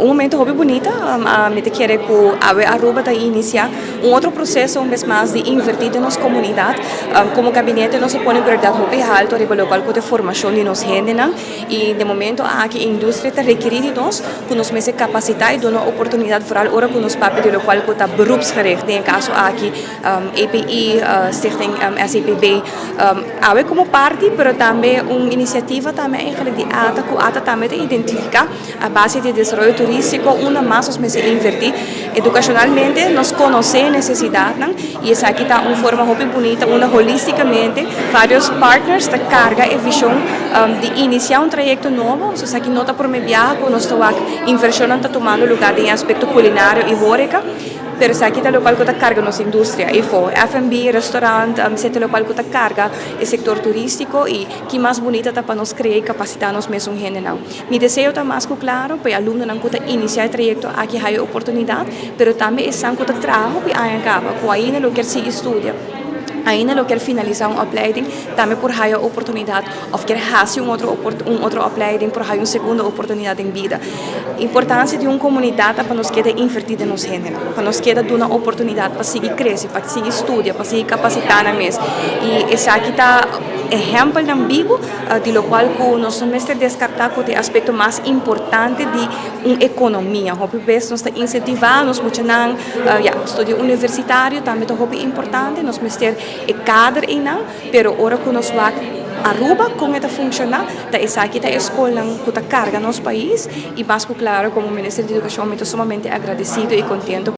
Un momento hopi bunita, mi ta kere cu awe Aruba ta inicia un otro proceso un bes mas di inverti den nos comunidad. Como gabinete nos a pone prioridad hopi halto riba locual cu ta e formacion di nos hendenan y den momento aki e industria ta rekeri di nos cu nos mester capacita y duna oportunidad vooral ora cu nos papia di locual cu ta beroepsgericht, den e caso aki EPI, Stichting SEPB. Awe como parti pero tambe un iniciativa tambe eigenlijk di ata cu ata tambe ta identifica a base di desaroyo turistico unda mas nos mester inverti educacionalmente. Nos conoce e necesidadnan y esaki ta un forma hopi bunita unda holisticamente varios partners ta carga e vision di inicia un trayecto nobo. So esaki no ta prome biaha cu nos ta wak inversionnan ta tumando lugar den e aspecto culinario y horeca. Pero esaki ta locual cu ta carga nos industria, efo, F&B, restaurant, esey ta locual cu ta carga e sector turistico y ki mas bunita ta pa nos crea y capacita nos mesun hendenan. Mi deseo ta mas cu claro pa e alumnonan cu ta inicia e trayecto aki haya oportunidad, pero tambe esan cu ta traha hopi aña caba, cu ainda lo kier sigui studia, ainda lo kier finalisa un opleiding, tambe por haya oportunidad of kier haci un otro opleiding por haya un segundo oportunidad den bida. Importancia di un comunidad ta pa nos keda inverti den nos hendenan, pa nos keda duna oportunidad pa sigui crece, pa sigui studia, pa sigui capacita nan mes. Y esaki ta ehempelnan bibo di locual cu nos no mester descarta cu e aspecto mas importante di un economia. Hopi bes nos ta incentiva nos muchanan, ja, studio universitario tambe ta hopi importante, nos mester e kader einan, pero ora cu nos wak Aruba con e ta funciona, ta esaki ta e scolnan cu ta carga nos pais y mas cu claro, como Minister di Educacion mi ta sumamente agradecido y contento.